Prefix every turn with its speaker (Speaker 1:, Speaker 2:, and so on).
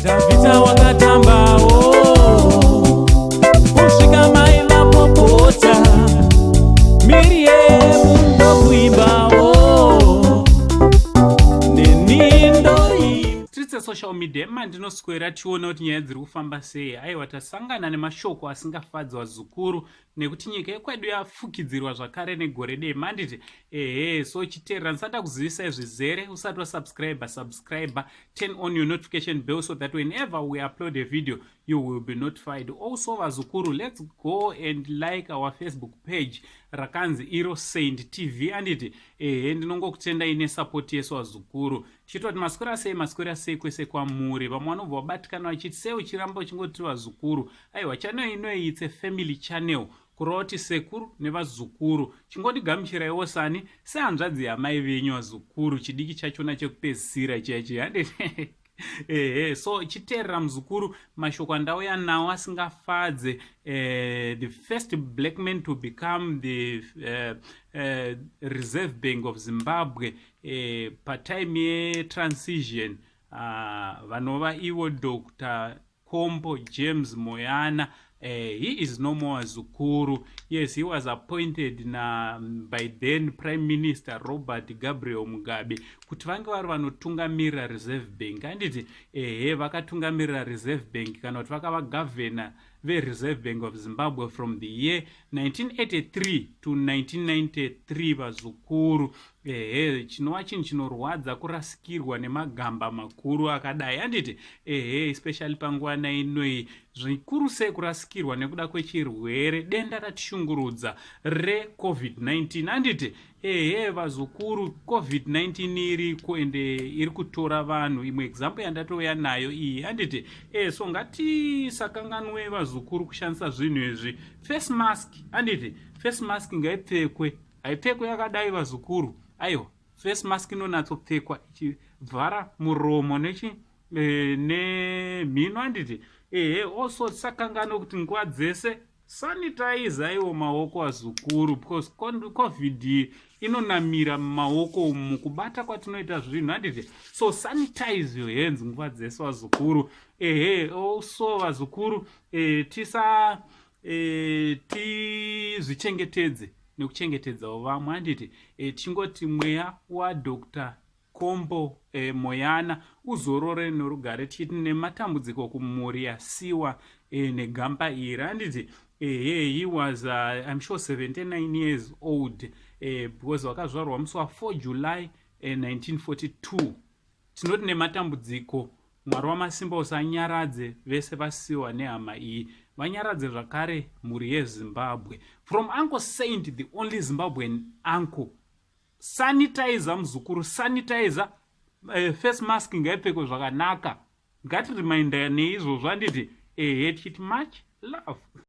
Speaker 1: Dhavhidha wakatambawo kusvika mai vapopota, Miriyemu ndokuimbawo, neni ndoimba.
Speaker 2: Streets esocial media emandinoswera tione kuti nyaya dziri kufamba sei. Aiwa, tasangana nemashoko asingafadzi, vazukuru, nekuti nyika yekwedu yafukidzirwa zvakare negore dema, handiti? Ehe, so chiteerera ndisati ndakuzivisai zvizere. Usati wasubscribe, subscribe, turn on your notification bell so that whenever we upload a video you will be notified. Also, vazukuru, let's go and like our Facebook page rakanzi iro Saint TV, anditi? Ehe, ndinongokutendai nesupport yesu, vazukuru. Tichitoti maswera sei, maswera sei kwese kwamuri. Vamwe vanobva vabatikana vachiti, "Sei uchiramba uchingoti vazukuru?" Aiwa, channel inoyi, it's a family channel, kureva kuti sekuru nevazukuru. Chingondigamuchiraiwo sani sehanzvadzi yamai venyu, vazukuru, chidiki chachona chekupedzisira chiya chiya, handiti? Ehe, so chiteerera, muzukuru, mashoko andauya nawo asingafadze. The first black man to become the Reserve Bank of Zimbabwe patime yetransition, vanova ivo Dr Kombo James Moyana, he is no more, zukuru. Yes, he was appointed na by then Prime Minister Robert Gabriel Mugabe kuti vange vari vanotungamirira Reserve Bank, handiti? Ehe, vakatungamirira Reserve Bank, kana kuti vakava governor veReserve Bank of Zimbabwe from the year 1983 to 1993, vazukuru. Ehe, chinova chinhu chinorwadza kurasikirwa nemagamba makuru akadai, handiti? Ehe, especially panguva nainoi, zvikuru sei kurasikirwa nekuda kwechirwere, denda ratishungurudza reCOVID-19, handiti? Ehe, vazukuru, COVID-19 iriko ende iri kutora vanhu. Imwe example yandatouya nayo iyi, handiti? So ngatisakanganwe, vazukuru, kushandisa zvinhu izvi. Face mask, handiti? Face mask ngaipfekwe. Haipfekwe yakadai, vazukuru. Aiwa, face mask inonatsopfekwa ichivhara muromo nechi nemhino, handiti? Ehe, also tisakanganwe kuti nguva dzese sanitaiza iwo maoko, azukuru, because COVID inonamira mumaoko mukubata kwatinoita zvinhu, handiti? So sanitize your hands nguva dzese, vazukuru. Ehe, also, vazukuru, tisa tizvichengetedze nekuchengetedzawo vamwe, handiti? Tichingoti mweya waDr Kombo Moyana uzorore norugare, tichiti nematambudziko kumhuri yasiwa negamba iri, handiti? Ehe, he was I'm sure 79 years old, because vakazvarwa musi wa4 July 1942. Tinoti nematambudziko, Mwari wamasimba usanyaradze vese vasiwa nehama iyi, vanyaradze zvakare mhuri yeZimbabwe. From Uncle Saint, the only Zimbabwean uncle. Sanitizer, muzukuru, sanitizer. Face mask ngaipfekwe zvakanaka. Ngatirimindane izvozvo, handiti? Ehe, tichiti much love.